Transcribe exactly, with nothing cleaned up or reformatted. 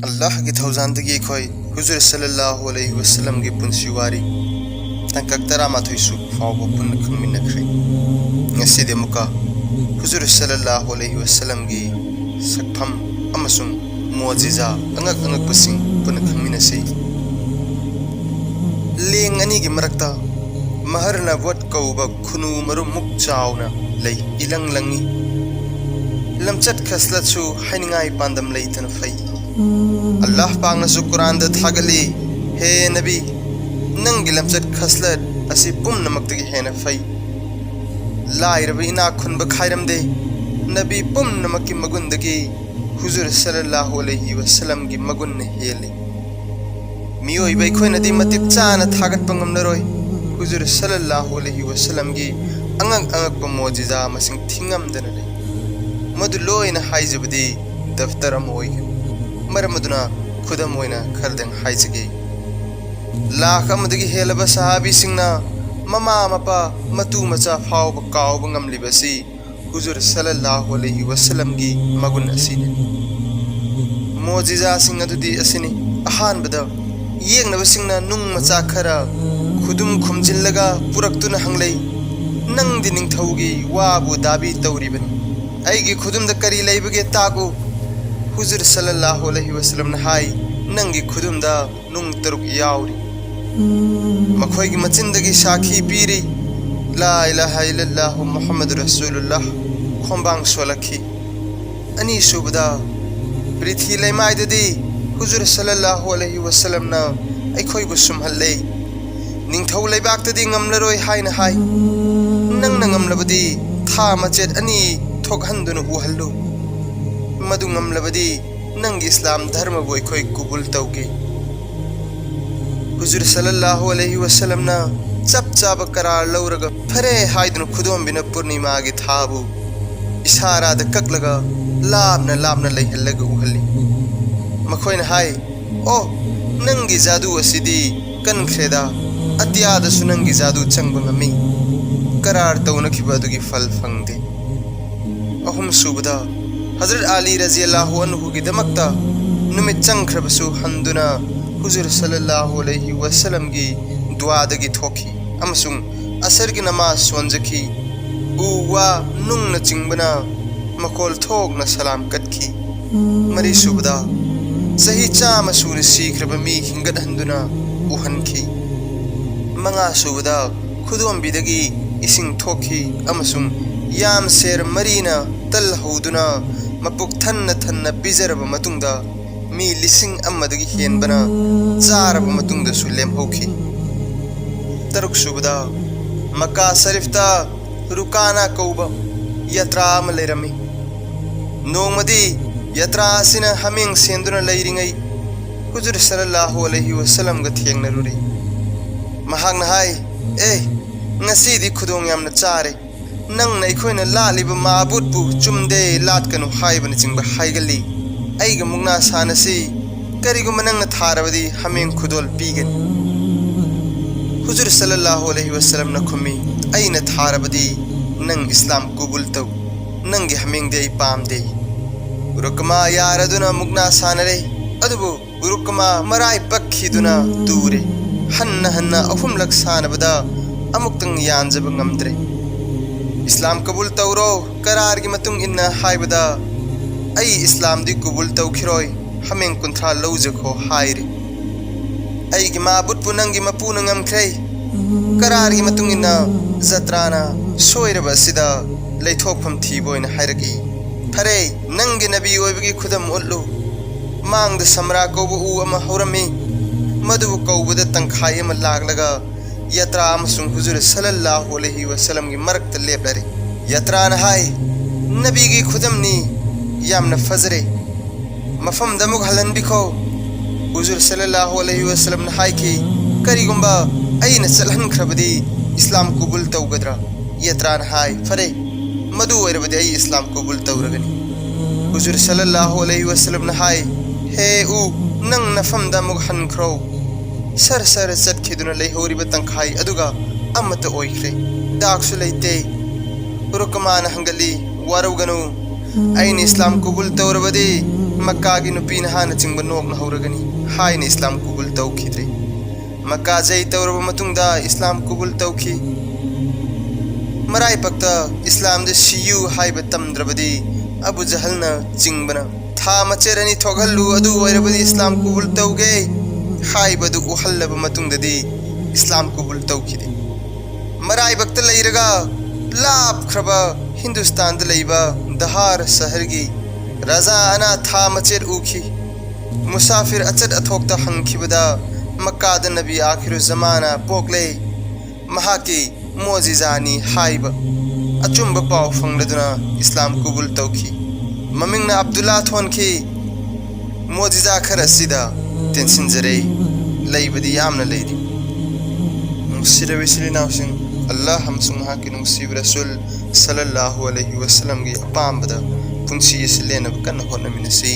ꯑꯜꯂꯥꯍꯒꯤ ꯊꯧꯖꯥꯟꯗꯒꯤ ꯑꯩꯈꯣꯏ ꯍꯨꯖꯨꯔ ꯁꯜꯂꯜꯂꯥꯍꯨ ꯑꯂꯩꯍꯤ ꯋꯁꯜꯂꯝꯒꯤ ꯄꯨꯟꯁꯤ ꯋꯥꯔꯤ ꯇꯥꯡꯀꯛ ꯇꯔꯥꯃꯥꯊꯣꯏ ꯁꯨꯕ ꯐꯥꯎꯕ ꯄꯨꯟꯅ ꯈꯪꯃꯤꯟꯅꯈ꯭ꯔꯦ꯫ ꯉꯁꯤꯗꯤ ꯑꯃꯨꯛꯀ ꯍꯨꯖꯨꯔ ꯁꯜꯂꯜꯂꯥꯍꯨ ꯑꯂꯩꯍꯤ ꯋꯁꯜꯂꯝꯒꯤ ꯁꯛꯐꯝ ꯑꯃꯁꯨꯡ ꯃꯣꯖꯤꯖꯥ ꯑꯉꯛ ꯑꯉꯛꯄꯁꯤꯡ ꯄꯨꯟꯅ ꯈꯪꯃꯤꯟꯅꯁꯤ꯫ ꯂꯦꯡ ꯑꯅꯤꯒꯤ ꯃꯔꯛꯇ ꯃꯍꯔꯅꯕꯣꯠ ꯀꯧꯕ ꯈꯨꯅꯨ ꯃꯔꯨꯝꯃꯨꯛ ꯆꯥꯎꯅ ꯂꯩ, ꯏꯂꯪ ꯂꯪꯉꯤ꯫ ꯂꯝꯆꯠ ꯈꯁꯂꯠꯁꯨ ꯍꯥꯏꯅꯤꯡꯉꯥꯏ ꯄꯥꯟꯗꯝ ꯂꯩꯇꯅ ꯐꯩ꯫ ꯑꯜꯂꯥꯍ ꯄꯥꯛꯅꯁꯨ ꯀꯨꯔꯥꯟꯗ ꯊꯥꯒꯠꯂꯤ, "ꯍꯦ ꯅꯕꯤ, ꯅꯪꯒꯤ ꯂꯝꯆꯠ ꯈꯁꯂꯠ ꯑꯁꯤ ꯄꯨꯝꯅꯃꯛꯇꯒꯤ ꯍꯦꯟꯅ ꯐꯩ꯫ ꯂꯥꯏꯔꯕ ꯏꯅꯥꯛ ꯈꯨꯟꯕ ꯈꯥꯏꯔꯝꯗꯦ꯫ ꯅꯕꯤ ꯄꯨꯝꯅꯃꯛꯀꯤ ꯃꯒꯨꯟꯗꯒꯤ ꯍꯨꯖꯨꯔ ꯁꯜꯂꯜꯂꯥꯍꯨ ꯑꯂꯩꯍꯤ ꯋꯁꯜꯂꯝꯒꯤ ꯃꯒꯨꯟꯅ ꯍꯦꯜꯂꯤ꯫" ꯃꯤꯑꯣꯏꯕ ꯑꯩꯈꯣꯏꯅꯗꯤ ꯃꯇꯤꯛ ꯆꯥꯅ ꯊꯥꯒꯠꯄ ꯉꯝꯂꯔꯣꯏ꯫ ꯍꯨꯖꯨꯔ ꯁꯜꯂꯜꯂꯥꯍꯨ ꯑꯂꯩꯍꯤ ꯋꯁꯜꯂꯝꯒꯤ ꯑꯉꯛ ꯑꯉꯛꯄ ꯃꯣꯖꯤꯖꯥ ꯃꯁꯤꯡ ꯊꯤꯉꯝꯗꯅ ꯂꯩ꯫ ꯃꯗꯨ ꯂꯣꯏꯅ ꯍꯥꯏꯖꯕꯗꯤ ꯗꯐꯇꯔ ꯑꯃ ꯑꯣꯏꯒꯅꯤ꯫ ꯃꯔꯝ ꯑꯗꯨꯅ ꯈꯨꯗꯝ ꯑꯣꯏꯅ ꯈꯔꯗꯪ ꯍꯥꯏꯖꯒꯦ꯫ ꯂꯥꯈ ꯑꯃꯗꯒꯤ ꯍꯦꯜꯂꯕ ꯁꯍꯥꯕꯤꯁꯤꯡꯅ ꯃꯃꯥ ꯃꯄꯥ, ꯃꯇꯨ ꯃꯆꯥ ꯐꯥꯎꯕ ꯀꯥꯎꯕ ꯉꯝꯂꯤꯕ ꯑꯁꯤ ꯍꯨꯖꯨꯔ ꯁꯜꯂꯜꯂꯥꯍꯨ ꯑꯂꯩꯍꯤ ꯋꯁꯜꯂꯝꯒꯤ ꯃꯒꯨꯟ ꯑꯁꯤꯅꯤ꯫ ꯃꯣꯖꯤꯖꯥꯁꯤꯡ ꯑꯗꯨꯗꯤ ꯑꯁꯤꯅꯤ: ꯑꯍꯥꯟꯕꯗ, ꯌꯦꯛꯅꯕꯁꯤꯡꯅ ꯅꯨꯡ ꯃꯆꯥ ꯈꯔ ꯈꯨꯗꯨꯝ ꯈꯨꯝꯖꯤꯜꯂꯒ ꯄꯨꯔꯛꯇꯨꯅ ꯍꯪꯂꯩ, "ꯅꯪꯗꯤ ꯅꯤꯡꯊꯧꯒꯤ ꯋꯥꯕꯨ ꯗꯥꯕꯤ ꯇꯧꯔꯤꯕꯅꯤ꯫ ꯑꯩꯒꯤ ꯈꯨꯗꯨꯝꯗ ꯀꯔꯤ ꯂꯩꯕꯒꯦ ꯇꯥꯛꯎ꯫" ꯍꯨꯖꯨꯔ ꯁꯜꯂꯜꯂꯥꯍꯨ ꯑꯂꯩꯍꯤ ꯋꯁꯜꯂꯝꯅ ꯍꯥꯏ, "ꯅꯪꯒꯤ ꯈꯨꯗꯨꯝꯗ ꯅꯨꯡ ꯇꯔꯨꯛ ꯌꯥꯎꯔꯤ꯫" ꯃꯈꯣꯏꯒꯤ ꯃꯆꯤꯟꯗꯒꯤ ꯁꯥꯈꯤ ꯄꯤꯔꯤ, "ꯂꯥ ꯏꯂꯥꯍ ꯏꯜꯂꯜꯂꯥꯍꯨ ꯃꯨꯍꯝꯃꯗꯨ ꯔꯁꯨꯂꯨꯜꯂꯥꯍ, ꯈꯣꯡꯕꯥꯡ ꯁꯣꯜꯂꯛꯈꯤ꯫" ꯑꯅꯤꯁꯨꯕꯗ, ꯄ꯭ꯔꯤꯊꯤ ꯂꯩꯃꯥꯏꯗꯗꯤ ꯍꯨꯖꯨꯔ ꯁꯜꯂꯜꯂꯥꯍꯨ ꯑꯂꯩꯍꯤ ꯋꯁꯜꯂꯝꯅ ꯑꯩꯈꯣꯏꯕꯨ ꯁꯨꯝꯍꯜꯂꯦ꯫ "ꯅꯤꯡꯊꯧ ꯂꯩꯕꯥꯛꯇꯗꯤ ꯉꯝꯂꯔꯣꯏ" ꯍꯥꯏꯅ ꯍꯥꯏ꯫ "ꯅꯪꯅ ꯉꯝꯂꯕꯗꯤ ꯊꯥ ꯃꯆꯦꯠ ꯑꯅꯤ ꯊꯣꯛꯍꯟꯗꯨꯅ ꯎꯍꯜꯂꯨ꯫ ꯃꯗꯨ ꯉꯝꯂꯕꯗꯤ ꯅꯪꯒꯤ ꯏꯁꯂꯥꯝ ꯙꯔꯃꯕꯨ ꯑꯩꯈꯣꯏ ꯀꯨꯕꯨꯜ ꯇꯧꯒꯦ꯫" ꯍꯨꯖꯨꯔ ꯁꯜꯂꯜꯂꯥꯍꯨ ꯑꯂꯩꯍꯤ ꯋꯁꯜꯂꯝꯅ ꯆꯞ ꯆꯥꯕ ꯀꯔꯥꯔ ꯂꯧꯔꯒ ꯐꯔꯦ ꯍꯥꯏꯗꯨꯅ ꯈꯨꯗꯣꯝꯕꯤꯅ ꯄꯨꯔꯅꯤꯃꯥꯒꯤ ꯊꯥꯕꯨ ꯏꯁꯥꯔꯥꯗ ꯀꯛꯂꯒ ꯂꯥꯞꯅ ꯂꯥꯞꯅ ꯂꯩꯍꯜꯂꯒ ꯎꯍꯜꯂꯤ꯫ ꯃꯈꯣꯏꯅ ꯍꯥꯏ, "ꯑꯣ, ꯅꯪꯒꯤ ꯖꯥꯗꯨ ꯑꯁꯤꯗꯤ ꯀꯟꯈ꯭ꯔꯦꯗ, ꯑꯇꯤꯌꯥꯗꯁꯨ ꯅꯪꯒꯤ ꯖꯥꯗꯨ ꯆꯪꯕ ꯉꯝꯃꯤ꯫ ꯀꯔꯥꯔ ꯇꯧꯅꯈꯤꯕ ꯑꯗꯨꯒꯤ ꯐꯜ ꯐꯪꯗꯦ꯫" ꯑꯍꯨꯝꯁꯨꯕꯗ, ꯍꯖꯔꯠ ꯑꯂꯤ ꯔꯖꯤꯌꯜꯂꯥꯍꯨ ꯑꯟꯍꯨꯒꯤꯗꯃꯛꯇ ꯅꯨꯃꯤꯠ ꯆꯪꯈ꯭ꯔꯕꯁꯨ ꯍꯟꯗꯨꯅ ꯍꯨꯖꯨꯔ ꯁꯜꯂꯜꯂꯥꯍꯨ ꯑꯂꯩꯍꯤ ꯋꯥꯁꯜꯂꯝꯒꯤ ꯗꯨꯋꯥꯗꯒꯤ ꯊꯣꯛꯈꯤ ꯑꯃꯁꯨꯡ ꯑꯁꯔꯒꯤ ꯅꯃꯥꯖ ꯁꯣꯟꯖꯈꯤ꯫ ꯎ ꯋꯥ ꯅꯨꯡꯅꯆꯤꯡꯕꯅ ꯃꯈꯣꯜ ꯊꯣꯛꯅ ꯁꯂꯥꯝ ꯀꯠꯈꯤ꯫ ꯃꯔꯤꯁꯨꯕꯗ, ꯆꯍꯤ ꯆꯥꯝꯃ ꯁꯨꯅ ꯁꯤꯈ꯭ꯔꯕ ꯃꯤ ꯍꯤꯡꯒꯠꯍꯟꯗꯨꯅ ꯎꯍꯟꯈꯤ꯫ ꯃꯉꯥꯁꯨꯕꯗ, ꯈꯨꯗꯣꯝꯕꯤꯗꯒꯤ ꯏꯁꯤꯡ ꯊꯣꯛꯈꯤ ꯑꯃꯁꯨꯡ ꯌꯥꯝꯁꯦꯔ ꯃꯔꯤꯅ ꯇꯜ ꯍꯧꯗꯨꯅ ꯃꯄꯨꯛ ꯊꯟꯅ ꯊꯟꯅ ꯄꯤꯖꯔꯕ ꯃꯇꯨꯡꯗ ꯃꯤ ꯂꯤꯁꯤꯡ ꯑꯃꯗꯒꯤ ꯍꯦꯟꯕꯅ ꯆꯥꯔꯕ ꯃꯇꯨꯡꯗꯁꯨ ꯂꯦꯝꯍꯧꯈꯤ꯫ ꯇꯔꯨꯛꯁꯨꯕꯗ, ꯃꯀꯥ ꯁꯔꯤꯐꯇ ꯔꯨꯀꯥꯅꯥ ꯀꯧꯕ ꯌꯥꯇ꯭ꯔꯥ ꯑꯃ ꯂꯩꯔꯝꯃꯤ꯫ ꯅꯣꯡꯃꯗꯤ ꯌꯥꯇ꯭ꯔꯥ ꯑꯁꯤꯅ ꯍꯥꯃꯦꯡ ꯁꯦꯟꯗꯨꯅ ꯂꯩꯔꯤꯉꯩ ꯍꯨꯖꯨꯔ ꯁꯜꯂꯜꯂꯥꯍꯨ ꯑꯂꯩꯍꯤ ꯋꯥꯁꯜꯂꯝꯒ ꯊꯦꯡꯅꯔꯨꯔꯦ꯫ ꯃꯍꯥꯛꯅ ꯍꯥꯏ, "ꯑꯦ, ꯉꯁꯤꯗꯤ ꯈꯨꯗꯣꯡ ꯌꯥꯝꯅ ꯆꯥꯔꯦ꯫ ꯅꯪꯅ ꯑꯩꯈꯣꯏꯅ ꯂꯥꯠꯂꯤꯕ ꯃꯥꯕꯨꯠꯄꯨ ꯆꯨꯝꯗꯦ, ꯂꯥꯠꯀꯅꯨ ꯍꯥꯏꯕꯅꯆꯤꯡꯕ ꯍꯥꯏꯒꯜꯂꯤ꯫ ꯑꯩꯒ ꯃꯨꯛꯅꯥ ꯁꯥꯟꯅꯁꯤ꯫ ꯀꯔꯤꯒꯨꯝꯕ ꯅꯪꯅ ꯊꯥꯔꯕꯗꯤ ꯍꯥꯃꯦꯡ ꯈꯨꯗꯣꯜ ꯄꯤꯒꯅꯤ꯫" ꯍꯨꯖꯨꯔ ꯁꯜꯂꯜꯂꯥꯍꯨ ꯑꯂꯩꯍꯤ ꯋꯥꯁꯜꯂꯝꯅ ꯈꯨꯝꯃꯤ, "ꯑꯩꯅ ꯊꯥꯔꯕꯗꯤ ꯅꯪ ꯏꯁꯂꯥꯝ ꯀꯨꯕꯨꯜ ꯇꯧ꯫ ꯅꯪꯒꯤ ꯍꯥꯃꯦꯡꯗꯤ ꯑꯩ ꯄꯥꯝꯗꯦ꯫" ꯎꯔꯨꯀꯃꯥ ꯌꯥꯔꯗꯨꯅ ꯃꯨꯛꯅꯥ ꯁꯥꯟꯅꯔꯦ꯫ ꯑꯗꯨꯕꯨ ꯎꯔꯨꯀꯃꯥ ꯃꯔꯥꯏ ꯄꯛꯈꯤꯗꯨꯅ ꯇꯨꯔꯦ꯫ ꯍꯟꯅ ꯍꯟꯅ ꯑꯍꯨꯝꯂꯛ ꯁꯥꯟꯅꯕꯗ ꯑꯃꯨꯛꯇꯪ ꯌꯥꯟꯖꯕ ꯉꯝꯗ꯭ꯔꯦ꯫ "ꯏꯁꯂꯥꯝ ꯀꯕꯨꯜ ꯇꯧꯔꯣ, ꯀꯔꯥꯔꯒꯤ ꯃꯇꯨꯡ ꯏꯟꯅ" ꯍꯥꯏꯕꯗ, "ꯑꯩ ꯏꯁꯂꯥꯝꯗꯤ ꯀꯕꯨꯜ ꯇꯧꯈꯤꯔꯣꯏ, ꯍꯥꯃꯦꯡ ꯀꯨꯟꯊ꯭ꯔꯥ ꯂꯧꯖꯈꯣ" ꯍꯥꯏꯔꯦ꯫ "ꯑꯩꯒꯤ ꯃꯥꯕꯨꯠꯄꯨ ꯅꯪꯒꯤ ꯃꯄꯨꯅ ꯉꯝꯈ꯭ꯔꯦ꯫ ꯀꯔꯥꯔꯒꯤ ꯃꯇꯨꯡ ꯏꯟꯅ ꯖꯇ꯭ꯔꯥꯅ ꯁꯣꯏꯔꯕ ꯑꯁꯤꯗ ꯂꯩꯊꯣꯛꯐꯝ ꯊꯤꯕ ꯑꯣꯏꯅ ꯍꯥꯏꯔꯛꯏ꯫ ꯐꯔꯦ, ꯅꯪꯒꯤ ꯅꯕꯤ ꯑꯣꯏꯕꯒꯤ ꯈꯨꯗꯝ ꯎꯠꯂꯨ꯫" ꯃꯥꯡꯗ ꯁꯝꯔꯥ ꯀꯧꯕ ꯎ ꯑꯃ ꯍꯧꯔꯝꯃꯤ꯫ ꯃꯗꯨꯕꯨ ꯀꯧꯕꯗ ꯇꯪꯈꯥꯏ ꯑꯃ ꯂꯥꯛꯂꯒ ꯌꯥꯇ꯭ꯔꯥ ꯑꯃꯁꯨꯡ ꯍꯨꯖꯨꯔ ꯁꯜꯂꯜꯂꯥꯍꯨ ꯑꯂꯩꯍꯤ ꯋꯥꯁꯜꯂꯝꯒꯤ ꯃꯔꯛꯇ ꯂꯦꯞꯂꯔꯦ꯫ ꯌꯥꯇ꯭ꯔꯥꯅ ꯍꯥꯏ, "ꯅꯕꯤꯒꯤ ꯈꯨꯗꯝꯅꯤ, ꯌꯥꯝꯅ ꯐꯖꯔꯦ꯫ ꯃꯐꯝꯗ ꯑꯃꯨꯛ ꯍꯜꯍꯟꯕꯤꯈꯣ꯫" ꯍꯨꯖꯨꯔ ꯁꯜꯂꯜꯂꯥꯍꯨ ꯑꯂꯩꯍꯤ ꯋꯥꯁꯜꯂꯝꯅ ꯍꯥꯏꯈꯤ, "ꯀꯔꯤꯒꯨꯝꯕ ꯑꯩꯅ ꯆꯠꯍꯟꯈ꯭ꯔꯕꯗꯤ ꯏꯁꯂꯥꯝ ꯀꯕꯨꯜ ꯇꯧꯒꯗ꯭ꯔꯥ?" ꯌꯥꯇ꯭ꯔꯥꯅ ꯍꯥꯏ, "ꯐꯔꯦ, ꯃꯗꯨ ꯑꯣꯏꯔꯕꯗꯤ ꯑꯩ ꯏꯁꯂꯥꯝ ꯀꯕꯨꯜ ꯇꯧꯔꯒꯅꯤ꯫" ꯍꯨꯖꯨꯔ ꯁꯜꯂꯜꯂꯥꯍꯨ ꯑꯂꯩꯍꯤ ꯋꯥꯁꯜꯂꯝꯅ ꯍꯥꯏ, "ꯍꯦ ꯎ, ꯅꯪ ꯅꯐꯝꯗ ꯑꯃꯨꯛ ꯍꯟꯈ꯭ꯔꯣ꯫" ꯁꯔ ꯁꯔ ꯆꯠꯈꯤꯗꯨꯅ ꯂꯩꯍꯧꯔꯤꯕ ꯇꯪꯈꯥꯏ ꯑꯗꯨꯒ ꯑꯃꯠꯇ ꯑꯣꯏꯈ꯭ꯔꯦ꯫ ꯗꯥꯛꯁꯨ ꯂꯩꯇꯦ꯫ ꯎꯔꯨꯀꯃꯥꯅ ꯍꯪꯒꯠꯂꯤ, "ꯋꯥꯔꯧꯒꯅꯨ꯫ ꯑꯩꯅ ꯏꯁꯂꯥꯝ ꯀꯕꯨꯜ ꯇꯧꯔꯕꯗꯤ ꯃꯛꯀꯥꯒꯤ ꯅꯨꯄꯤ ꯅꯍꯥꯅꯆꯤꯡꯕ ꯅꯣꯛꯅ ꯍꯧꯔꯒꯅꯤ ꯍꯥꯏꯅ ꯏꯁꯂꯥꯝ ꯀꯨꯕꯨꯜ ꯇꯧꯈꯤꯗ꯭ꯔꯦ꯫ ꯃꯛꯀꯥ ꯖꯩ ꯇꯧꯔꯕ ꯃꯇꯨꯡꯗ ꯏꯁꯂꯥꯝ ꯀꯨꯕꯨꯜ ꯇꯧꯈꯤ꯫ ꯃꯔꯥꯏꯕꯛꯇ ꯏꯁꯂꯥꯝꯗ ꯁꯤꯌꯨ ꯍꯥꯏꯕ ꯇꯝꯗ꯭ꯔꯕꯗꯤ ꯑꯕꯨ ꯖꯍꯜꯅ ꯆꯤꯡꯕꯅ ꯊꯥ ꯃꯆꯦꯠ ꯑꯅꯤ ꯊꯣꯛꯍꯜꯂꯨ, ꯑꯗꯨ ꯑꯣꯏꯔꯕꯗꯤ ꯏꯁꯂꯥꯝ ꯀꯨꯕꯨꯜ ꯇꯧꯒꯦ ꯍꯥꯏꯕꯗꯨ ꯎꯍꯜꯂꯕ ꯃꯇꯨꯡꯗꯗꯤ ꯏꯁꯂꯥꯝ ꯀꯨꯕꯨꯜ ꯇꯧꯈꯤꯗꯦ꯫ ꯃꯔꯥꯏꯕꯛꯇ ꯂꯩꯔꯒ ꯂꯥꯞꯈ꯭ꯔꯕ ꯍꯤꯟꯗꯨꯁꯇꯥꯟꯗ ꯂꯩꯕ ꯗꯍꯥꯔ ꯁꯍꯔꯒꯤ ꯔꯥꯖꯥ ꯑꯅꯥ ꯊꯥ ꯃꯆꯦꯠ ꯎꯈꯤ꯫ ꯃꯨꯁꯥꯐꯤꯔ ꯑꯆꯠ ꯑꯊꯣꯛꯇ ꯍꯪꯈꯤꯕꯗ ꯃꯛꯀꯥꯗ ꯅꯕꯤ ꯑꯥꯈꯤꯔꯨ ꯖꯃꯥꯅ ꯄꯣꯛꯂꯦ, ꯃꯍꯥꯛꯀꯤ ꯃꯣꯖꯤꯖꯥꯅꯤ ꯍꯥꯏꯕ ꯑꯆꯨꯝꯕ ꯄꯥꯎ ꯐꯪꯂꯗꯨꯅ ꯏꯁꯂꯥꯝ ꯀꯨꯕꯨꯜ ꯇꯧꯈꯤ꯫ ꯃꯃꯤꯡꯅ ꯑꯕꯗꯨꯜꯂꯥ ꯊꯣꯟꯈꯤ꯫ ꯃꯣꯖꯤꯖꯥ ꯈꯔ ꯑꯁꯤꯗ ꯇꯦꯟꯁꯤꯟꯖꯔꯦ, ꯂꯩꯕꯗꯤ ꯌꯥꯝꯅ ꯂꯩꯔꯤ꯫ ꯅꯨꯡꯁꯤꯔꯕ ꯏꯆꯤꯜ ꯏꯅꯥꯎꯁꯤꯡ, ꯑꯜꯂꯥꯍ ꯑꯃꯁꯨꯡ ꯃꯍꯥꯛꯀꯤ ꯅꯨꯡꯁꯤꯕ ꯔꯁꯨꯜ ꯁꯜꯂꯜꯂꯥꯍꯨ ꯑꯂꯩꯍꯤ ꯋꯁꯜꯂꯝꯒꯤ ꯑꯄꯥꯝꯕꯗ ꯄꯨꯟꯁꯤ ꯑꯁꯤ ꯂꯦꯟꯅꯕ ꯀꯟꯅ ꯍꯣꯠꯅꯃꯤꯟꯅꯁꯤ꯫